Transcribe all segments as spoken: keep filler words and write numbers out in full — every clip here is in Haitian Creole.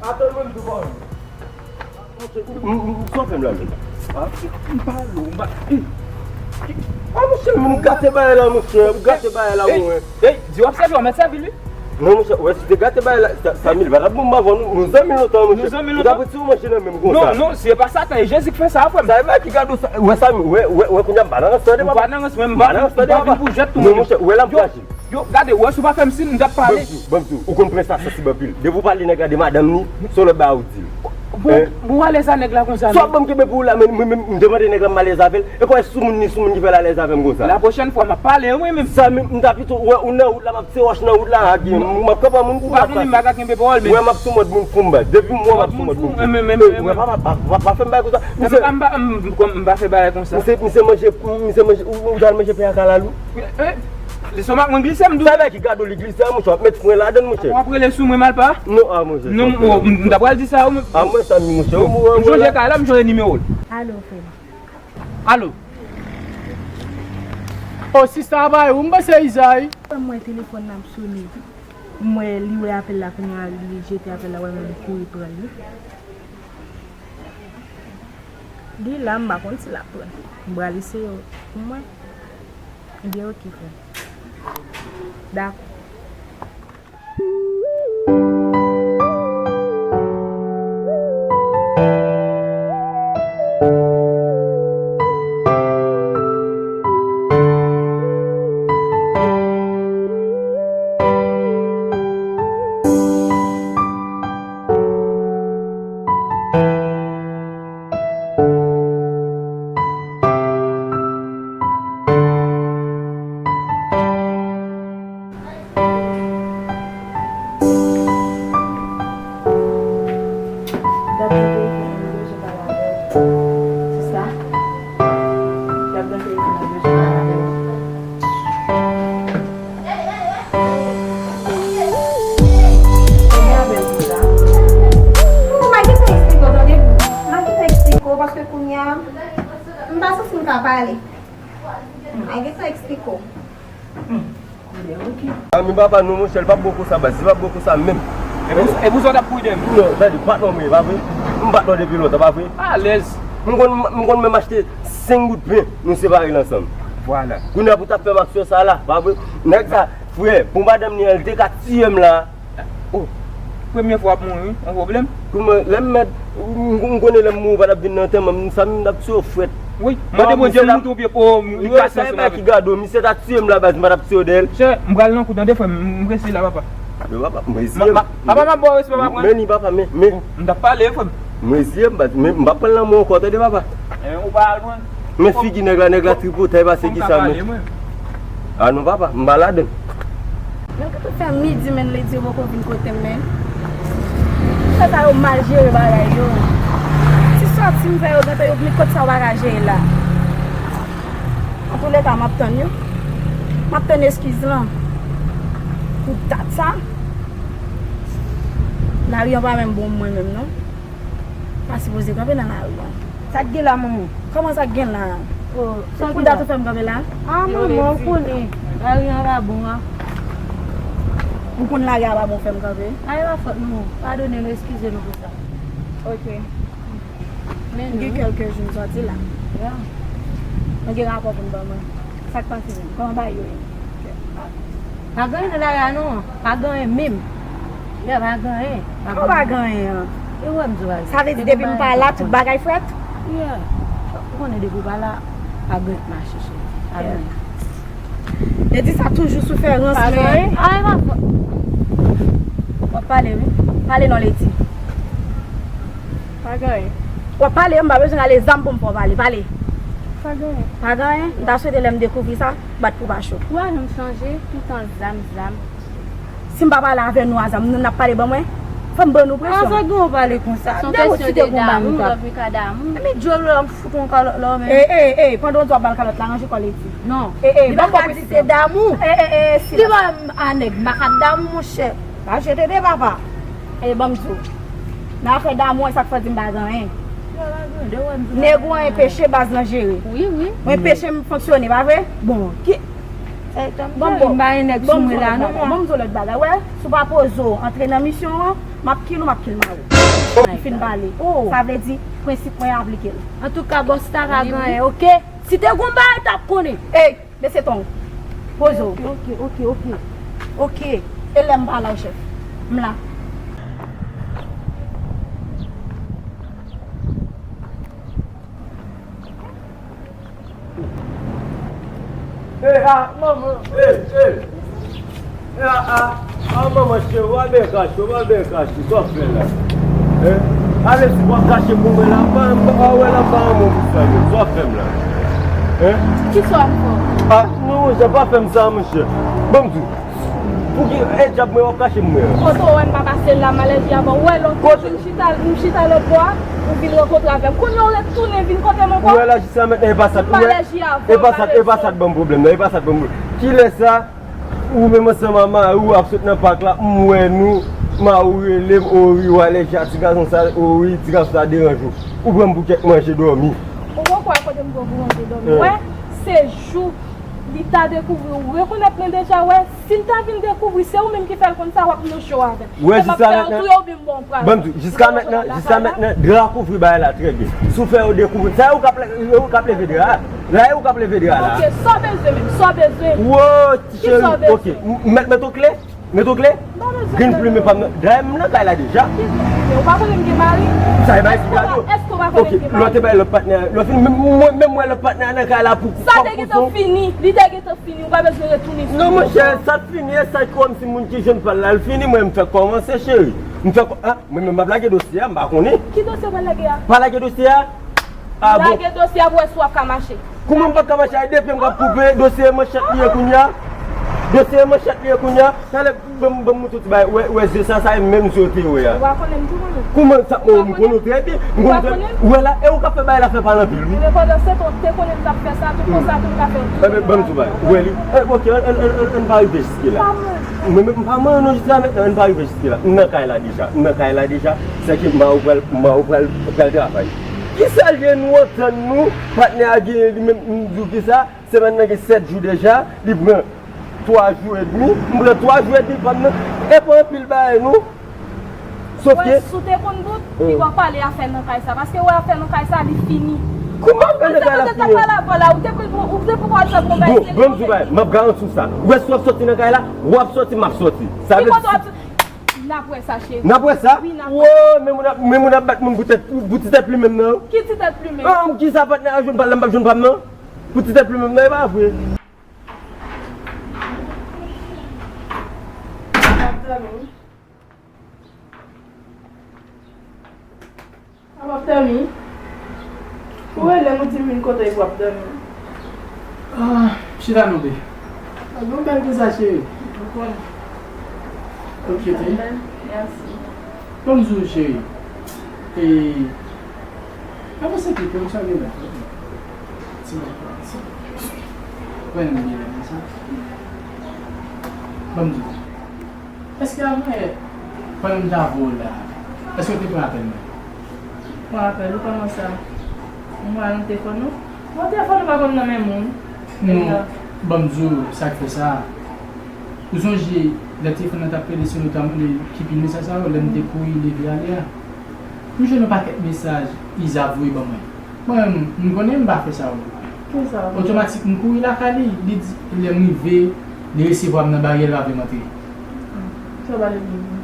Atann, mwen, m tou pa wè. M, m, sa w fè m la menm? Ah, m pale w, m pa, hmm. Ah, monchè, m gate bagay la, monchè, m gate bagay la, mwen. Ey, di w ap sèvi, w mèt sèvi li. Non, monchè, wè, si te gate bagay la, sa, sa mil va t ap bon m avan nou, nou zanmi lontan, monchè. Nou zanmi lontan. Ou t ap retire w manje nan men m konsa. Non, non, se pa Satan, e Jezi k fè sa, frè m. Sa e bagay ki gado sa, wè sa, wè, wè, wè, kounye a m pa nan rans tande, papa. Ou pa nan rans, mwen, m pa, m pa vin pou jwèt tou, non, monchè, wè la m fraji. Yo, gade, wè, si w pa fè m siy, m t ap pale. Ban m di w, ban m di w, ou konn prens la sansib anpil. Depi w pale nèg la de madanm ni, se yon lòt bagay ou di l. Bon, bon, alèz a nèg la konsa. Sa w ap ban m kenbe pou ou la, men mwen menm, m te mande nèg la m alèz avè l. E kwè soumoun ni soumoun ki fè l alèz avè m konsa. La pwochèn fwa, m ap pale, mwen menm. Sa menm, m ta pito, wè, ou nan wout la, m ap tire wòch nan wout la, ak m ap kanpe moun pou ou pa konn m pa ka kenbe pawòl, men. Wè, m ap sou mòd moun fou m bat. Depi m wè, m ap sou mòd moun fou. Wè, papa, pa, pa, pa fè m bagay konsa. Misye, m pa, m pa, m, m pa fè bagay konsa. Misye, misye manje, misye manje, ou, ou t al manje pen a kalalou. Eh, eh, leson mak mwen glise, m di w. Sa bagay ki gado li glise a, monchè, w ap met fren ladann, monchè. W ap rele sou mwen, Malpa? Non, a, monchè. Non, m, m, m ta pral di sa, wi. A, mwen sa, monchè. M sonje kay la, m sonje nimewo l. Alo, frè m. Alo. O, sista, a pa ou, m panse Izay. Frè m, m wè telefòn nan ap sone. M wè li wè apèl la, kounye a li jete apèl la, wè mwen li kouri pran li. Li la, m pa konn si l ap pran. M pral eseye pou mwen. Ebyen, oke, frè m. Dakò. Gad nan telefòn nan, m bezwen pale avè w. Sista, gad nan telefòn nan, m bezwen pale avè w. Kounye a bèl pou sa. Ou pa gentan eksplike w, tande, boo. M pa gentan eksplike w, paske kounye a, m pa santi m ka pale. M pa gentan eksplike w. A, men papa, non, monchè, li p ap bon konsa, baz. Li p ap bon konsa menm. E pou, e pou sa w t ap kouri dèyè m? Non, tande, patnè m ye, pa vre? M patnè w depi lontan, pa vre? Alèz. M konn, m konn menm achte senk goud pen, nou separe l ansanm. Vwala. Kounye a pou t ap fè m aksyon sa la, pa vre? Nèg sa, frè, pou madanm li an, li te ka tiye m la. Oh, premye fwa w ap mouri, wi, yon pwoblèm. Kouman, lè m mèt, m, m konnen lè m mouri, ou pa t ap vin nan antèman m, sa m t ap tiye w frèt. Wi, mande Bondye m moute yon pye po, m, li kase ansanm avè m. Ki gado, misye ta tiye m la, baz, m pa t ap tiye w dèyè l. Chè, m pral nan kou, tande frè m, m prese la, papa. Men papa, m reziye m. Papa, m ap ba w respè, papa, men. Men ni papa, men, men. M t ap pale, frè m. M reziye m, baz, men m p ap pran lanmò ankò, tande, papa. Enben, ou pa al pran. Men figi nèg la, nèg la tripotay pase ki sa, men. A non, papa, m pa ladann. Men ou gentan fè midi, men ledi yo poko vin kote m, men. Frè sa yo mal jere bagay yo. Ti sòti m fè yo gentan, yo vin kot sa yo pa ka jere la. Antouleka, m ap tann yo. M ap tann eskiz lan. Pou dat sa, lari an pa menm bon mwen menm, non. Pa sipoze kanpe nan lari an. Sa k gen la, manman? Kòman sa k gen la? Oh, sa k gen la? Pou dat ou fè m kanpe la? Ah, manman, ou konnen. Lari an pa bon, a. Ou konn lari a pa bon fè m kanpe? A, e pa fòt nou. Padone nou, eskize nou pou sa. Ok. Men nou gen kèlke jou m sòti la. Ya. Nou gen rapò pou n ban mwen. Sa k pase menm? Kòman bagay yo ye? Pa gen anyen nan lari a non. Pa gen anyen menm. Ya, pa gen anyen. Kòman pa gen anyen an? E wè m di w bagay. Sa vle di depi m pa la, tout bagay frèt? Ya. Ou konnen depi w pa la, pa gen anyen k mache, cheri. Pa gen anyen. Yo di sa toujou sou fè rans, men. Pa gen anyen? A, e pa fò. W ap pale, wi. Pale non, Lady. Pa gen anyen. W ap pale, m pa bezwen rale zam pou m fè w pale. Pale. Pa gen anyen. Pa gen anyen? M ta swete lè m dekouvri sa, bat pou pa cho. Ou pa janm chanje, toutan zam, zam. Si m pa pale avè nou a zam, nou n ap pale ban mwen? Fò m ban nou presyon. An, sa gen w pale konsa? Se yon kesyon de damou, lòt mi ka damou. Epi djòl la, m fout yon kalòt la, men. E, e, e, pandan w di w ap ba l kalòt la, ranje kò, Lady. Non. E, e, li pa ka di se damou. E, e, e, silans. Li ba m a nèg, m pa ka damou, monchè. Pa jete de papa. E ban m di w. Nan afè damou an, sa k fè w di m pa gen anyen. Nèg ou an enpeche baz lan jere. Wi, wi. Ou enpeche m fonksyone, pa vre? Bon, ki, ban m, bon, m pa gen nèg sou mwen la, non, mwen. Ban m di w lòt bagay, wè. Si w pa poze w antre nan misyon an, m ap kill ou, m ap kill mari w. M fin pale. Sa vle di, prensip mwen aplike l. Antouka, bòs ta ka genyen, oke? Si te gon bagay, t ap konnen. Ey, mesye Tong, poze w. Oke, oke, oke. Oke. E lè m pa la w, chèf? M la. E a, manman, e, e. E a, a, a, manman cheri, w a byen kache, w a byen kache, sa w ap fè la? Hein? Ale si w ap kache pou mwen la, pa, pa, pa wè la, pa anmò pou sa yo, sa w ap fè m la? Hein? Kisa w ap fè? A, non, monchè, pa fè m sa, monchè. Ban m di w. Pouki, e djab mwen w ap kache m mwen an? Kote w wè m pa pase la, malèji avan. Ou wè lòt jou m chita, m chita lòt bò a, ou vin rankontre avè m. Kounye a w retounen vin kote m ankò. Ou wè la, jiska mentnan, e pa sa, ou wè, malèji avan, e pa sa, e pa sa t ban m pwoblèm nan, e pa sa t ban m pwoblèm. Kilè sa, ou menm ansanm a mari w ap sot nan pak la, m wè nou, mari w rele m, o wi, w alèji a ti gason sa, o wi, ti gason sa deranje w. Ou pran m pou kèk manje dòmi. Ou poko wè kote m pran pou manje dòmi. Wè, se jou li ta dekouvri w, rekonèt mwen deja, wè, si l ta vin dekouvri, se ou menm ki fè l konn sa, w ap nan cho avè l. Wè, e m ap fè yon tou, yo oubyen m ba w pral. Ban m di w, jiska mentnan, jiska mentnan, dra a kouvri bagay la trè byen. Si w fè yo dekouvri, sa yo k ap, yo k ap leve dra a. La yo k ap leve dra a la. Oke, sa w bezwen menm, sa w bezwen. Wo, ti cheri, oke. M, m mèt met yon kle? Met yon kle? Grenn plimen pa m nan. Dayè m nan kay la deja. Ou pa konnen m gen mari? Sa e bay ki gade w. Èske w pa konnen m gen mari? Oke, lè w te bay lòt patnè a, lè w fin, menm mwen, menm mwen lòt patnè a nan kay la pou, pou kòb pou son. Sa te gentan fini. Li te gentan fini. Ou pa bezwen retounen sou li ankò. Non, monchè, sa t fini, e sa kòmsi moun ki jwenn pa l la, l fini, mwen m fèk kòmanse, cheri. M fèk, a, mwen menm m ap lage dosye a, m pa konnen. Ki dosye w pral lage a? Pa lage dosye a? A bon. Lage dosye a pou wè si w ap ka mache. Kouman m p ap ka mache a? Depi m ap koupe, dosye manchèt li ye kounye a. Dosye manchèt li ye kounye a. Talè, ban m, ban m montre w ti bagay. Wè, wè zye sa, sa e menm zye w te wè a. Ou pa konnen m tou konnen. Kouman sa? O, m konnen w trè byen. M konnen w trè byen. Ou wè la, e ou k ap fè bagay la fè pale anpil, wi. Men pandan se tan, ou te konnen m t ap fè sa, tou konsa, tou m ka fè tout. Enben, ban m di w bagay. Ou wè li. E, oke, ann, ann, ann, ann pa rive jiske la. Mwen menm, m pa manyen non jiska mentnan, ann pa rive jiske la. M nan kay la deja. M nan kay la deja. Sèke mari w pral, mari w pral, pral travay. Kisa l ye nou antann nou, patnè a genyen li menm, m di w kisa, semèn nan gen sèt jou deja, li pran twa jou edmi, m pran twa jou edmi pa m nan, e pa anpil bagay non. Sòf ke. Wè, si w te konn bout, li pa pale afè nan kay sa, paske wè afè nan kay sa, li fini. Kouman afè nan kay la fini? Ou te pral pran, ou te pral pran bagay serye. Bon, bon, m di w bagay, m ap garanti w sa. Ou wè si w ap sòti nan kay la, w ap sòti, m ap sòti. Sa vle di. N ap wè sa, cheri. N ap wè sa? Wi, n ap wè sa. Wo, men moun ap, men moun ap bat moun pou tèt, pou ti tèt plimen m nan. Ki ti tèt plimen? An, kisa patnè a jwenn pa l la, m p ap jwenn pa m nan? Pou ti tèt plimen m nan, e pa vre. M ap dòmi. A w ap dòmi? Ou rele m, ou di m vin kote w ap dòmi. Ah, chita non, bebe. Ah, bon, bèl konsa, cheri. Ou konnen. Ok, ok. Mèsi. Ban m di w, cheri. E, pa panse ke kè m sa gen la. Ti mwen, ti mwen. Mwen, m gen la, sa. Ban m di w. Èske avan yè, pandan m t avè w la, èske w te pran apèl mwen? Pran apèl ou? Kòman sa? Mwen al nan telefòn ou? Bon, telefòn ou pa konn nan men moun. Non, ban m di w sa k fè sa. Ou sonje, lè telefòn nan t ap pede, se nou t ap mande ki pi mesaj sa yo, lè m te kouri leve ale a. M jwenn yon pakèt mesaj Iza voye ban mwen. Mwen menm, m konnen m pa fè sa yo. Ki sa w fè? Otomatik, m kouri lakay li, li di, lè m rive, li resevwa m nan baryè, l pa vle m antre. Sa w pale pou li?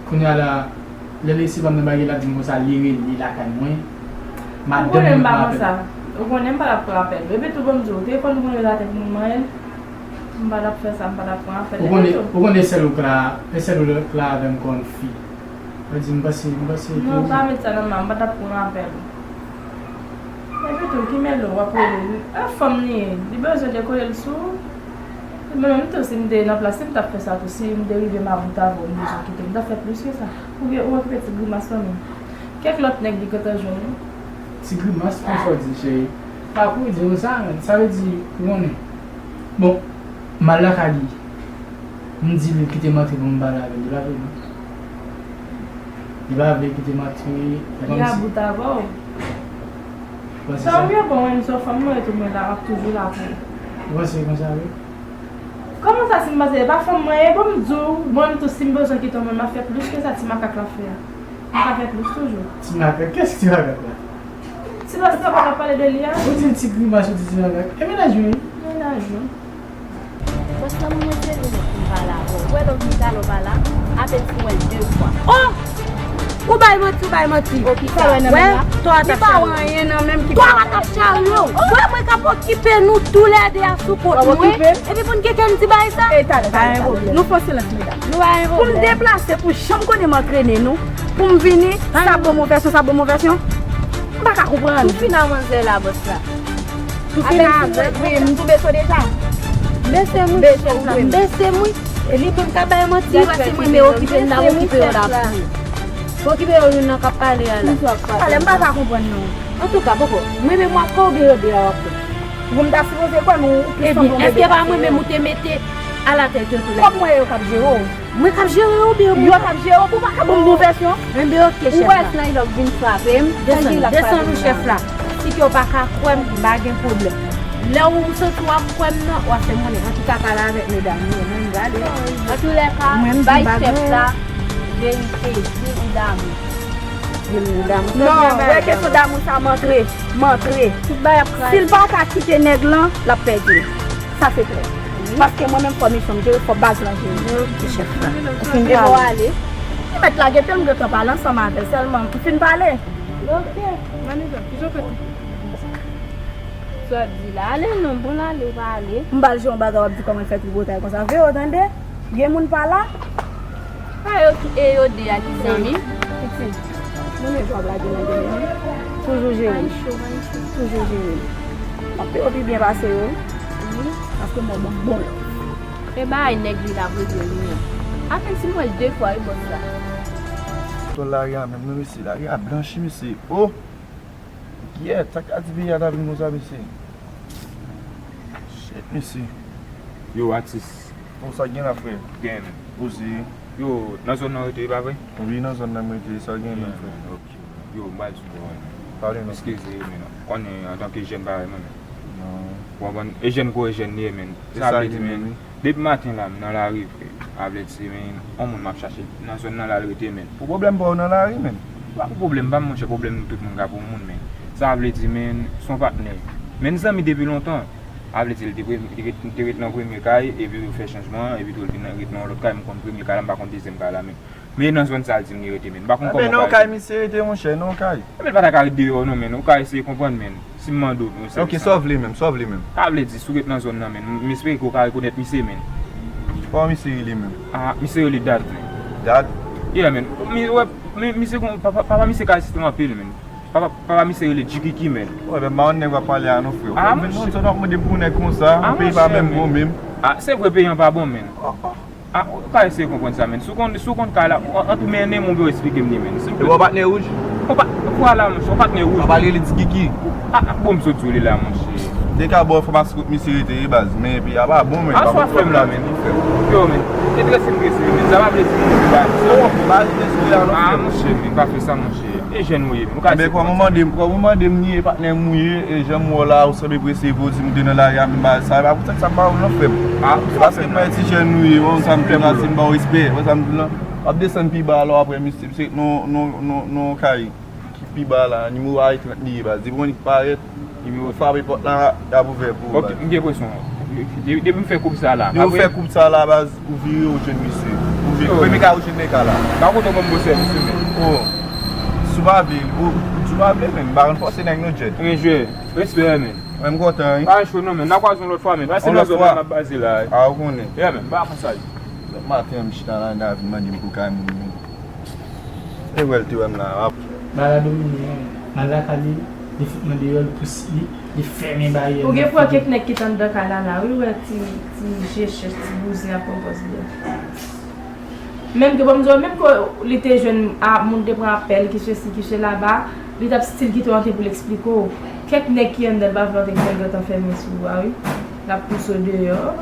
Kounye a la, lè li resevwa m nan baryè, l ap di m konsa, li rele lakay mwen. Madanm mwen pa apèl. Ou konnen m pa t ap pran apèl. Epi tou, ban m di w, telefòn ou konn rele atè pou moun manyen l? M pa t ap fè sa, m pa t ap pran apèl. Ou konnen, ou konnen sèl ou k la, e sèl ou k la avè m kòm fi. Mwen di, m panse, m panse. Non, pa met sa nan men m, m pa t ap pran apèl. Epi tou, ki mèlo w ap rele l? E fanm li ye, li bezwen dekole l sou ou. Mwen menm tou, si m te nan plas li, m t ap fè sa tou. Si m te rive mabout avè w, m bezwen kite w, m t ap fè plis ke sa. Ou gen, ou okipe ti grimas fanmi. Kèk lòt nèg li gentan jwenn wi. Ti grimas, konsa w di, cheri. Pa kouri di nou sa, sa vle di, ou konnen. Bon, m al lakay li. M di li kite m antre pou m pale avè l. Li pa vle non. Li pa vle kite m antre. Li kòmsi. Li about avè w. Ou panse sa? Tanmye bon, menm si w fanm mwen, tou mwen la, m ap toujou la pou ou. Ou panse konsa vre? Kòman sa, si m panse? E pa fanm mwen ye, bon, m di w, bon, m tou, si m bezwen kite w, mwen, m ap fè plis ke sa ti makak la fè a. M ka fè plis toujou. Ti makak, kiyès ki ti makak la? Ti bòs la pa t ap pale de li a? Ou di l ti grimas, ou di ti makak. E mennaj mwen wi. Mennaj mwen. Bòs la, mwen mwen serye nèt pou m pale avè w. Ou wè lè w vin talè w pa la, apèn si m wè l de fwa. Oh! Ou bay manti, ou bay manti. Ou ki sa wè nan men la? Twa t ap charye w. Li pa wè anyen nan menm ki. Twa t ap charye w. Ou wè mwen k ap okipe nou toulède a sou kont mwen. Epi pou n gen kè n di bagay sa? E talè, talè, talè. Nou fè silans, medam. Nou pa gen pwoblèm. Pou m deplase, pou jan m konnen m antrene nou, pou m vini, sa bon mon vèsyon, sa bon mon vèsyon. M pa ka konprann. Tou fina manzè la, bòs la. Tou fina avèk mwen, m tou bese w deja. Bese mwen, chèf la. Bese mwen. E li menm k ap bay manti, pase mwen, men okipe m, n ap okipe yo la pou ou. Okipe yo, youn nan k ap pale a la. Talè, m pa ka konprann non. Antouka, poko, mwen menm w ap kwè oubyen yo de a w ap kwè? Bon, m ta sipoze kwè, men ou plis sanble yon bebe. Ebyen, èske pa mwen menm ou te mete alatèt yo tou lè? Kòb mwen yo k ap jere w. Mwen k ap jere yo oubyen mwen? Yo k ap jere w, ou pa ka ban m bon vèsyon. Enben, oke, chèf la. Ou wè, Snylock vin frape m, desann, desann ou, chèf la. Si ke w pa ka kwè m, m pa gen pwoblèm. Lè ou santi w ap kwè m nan, w ap fè m konnen. Antouka, pale avèk medam yo, mwen, m prale. Antoulèka, bay chèf la verite, di ou damou. Di m ou damou. Non, wè kesyon damou sa, m antre, m antre. Si l pa ka kite nèg lan, l ap pèdi l. Sa se klè. Paske mwen menm fò misyon m jere, fò baz lan jere. Oke, chèf la. Ou fin pale. Li mèt lage tèl m gentan pale ansanm avè l sèlman. M fin pale. Oke. Manizan, kijan w fè tou? Sa w ap di la? Ale non, bon, ale, w pa ale. M ba l jwe yon bagay, w ap di kòman l fè tripotay konsa. Vero, tande? Gen moun pa la? Pa yo ki e yo de a ki zanmi. Pitit, mwen menm jan w ap lage nan gen mwen. Toujou jere m. Toujou jere m. M ap peye w pi byen pase yo. Wi. Paske mwen bon, bon. E bagay nèg li la vre vre wi. Apèn si m wè l de fwa wi bòs la. Ton lari a menm non mesye, lari a blanchi mesye. Oh! Kiyès sa k ka di peyi a ta vin konsa mesye? Shit mesye. Yo, atis. Bon, sa k gen la frè? Gen. Poze. Yo, nan zòn nan w rete, e pa vre? Wi, nan zòn nan m rete, sa k gen la frè? Ok. Yo, m pral di w, bro. Pale non. Eskize, men konnen antanke jèn parèy mwen menm. Non. Ou konprann? E jèn ko e jèn li ye, men. Sa vle di, men. Depi maten la, m nan lari, frè. Sa vle di, men, yon moun m ap chache nan zòn nan la l rete, men. Pou pwoblèm pa w nan lari, men. Pa pou pwoblèm pa m, monchè, pwoblèm nou tout moun ka pou moun, men. Sa vle di, men, se yon patnè. Men n zanmi depi lontan. Sa vle di, li te premye, li ret, li te ret nan premye kay, epi yo fè chanjman, epi tou li vin ret nan yon lòt kay, m konn premye kay la, m pa konn dezyèm kay la, men. Men nan zòn sa l di m li rete, men. M pa konn kòman. Ebyen, nan yon kay misye rete, monchè, nan yon kay. Ebyen, l pa ta ka ret deyò, non, men. Ou ka eseye konprann, men. Si m mande w, men, se sa. Ok, sa w vle menm, sa w vle menm? Sa vle di, si w ret nan zòn nan, men, m espere ke w ka rekonèt misye, men. Kòman misye rele menm? Ah, misye rele Dad, men. Dad? Yeah, men. Mi, wè, men, misye gon, papa, papa misye ka esiste anpil, men. Papa, papa misye rele Jikiki, men. Wè, men, m pa konn nèg w ap pale a non, frè. Ah, monchè. Ou konn sa w ap mande pou yon nèg konsa, peyi pa menm bon menm. Ah, se vre, peyi an pa bon, men. Oh, oh. Ah, ou ka eseye konprann sa, men. Si w konn, si w konn kay la, an, an tou mennen m, ou byen eksplike m li, men. Silvouplè. E w patnè wouj? Ou pa, vwala, monchè, ou patnè wouj. Papa l rele Ti Kiki. Ah, ah, bon, m sot di w li la, monchè. Te ka ba w enfòmasyon kot misye rete, wi, baz. Men epi, a pa bon, men. Ah, sa w ap fè m la, men. Yo, men. Se trè enterese, men. Sa pa vle di m pa. Oh, pa enterese la, non, frè. Ah, monchè, men, pa fè sa, monchè. E jèn ou ye, men. Ou ka di. Ebyen, kòman w mande m, kòman w mande m li e patnè m ou ye, e jan m wè w la, ou sanble prese, epi w di m ou te nan lari a, men bagay sa, e pa pou sa k sa pa ou non, frè m. Ah, se paske m wè ti jèn ou ye, wè sa m fè, m di m ba w respè, wè sa m di w lan. W ap desann pi ba la, w ap wè misye, misye, non, non, non, non, kay ki pi ba la, nimewo a e trant li ye, baz. Depi w wè li parèt, nimewo frape pòt la, y ap ouvè pou ou, baz. Ok, m gen presyon. De-, depi m fè koup sa la. Depi w fè koup sa la, baz, ou vire, ou jwenn misye. Ou vire. Premye kay ou jwenn nèg la. Pa kote w ban m bon sèvis, men. Oh. Si w pa vle, ou, si w pa vle, men, m pa konn fòse nèg non, Jed. Men jwe. Respè, men. Mwen, m kontan, wi. Pa cho non, men. N a kwaze yon lòt fwa, men. Pase nan zòn nan n ap baze la, wi. Ah, ou konnen. Yeah, men. M pa konn sa, wi. Lòt maten, m chita la, David mande m pou kay moun, men. E wè l te wè m la, ap. Bagay domine, mal lakay li, li fout mwen deyò, li pous, li, li fèmen baryè. Ou gen pou wè kèk nèg ki t anndan kay la la, wi, wè ti, ti je chèch, ti bouzen ap pran pòz li a. Menm ke, bon, m di w, menm ke li te jwenn, a, moun te pran apèl, ki sesi, ki sela, li t ap still kite w antre pou l eksplike w. Kèk nèg ki anndan, l pa vle antre, k fè l gentan fèmen sou ou a, wi. L ap pouse w deyò.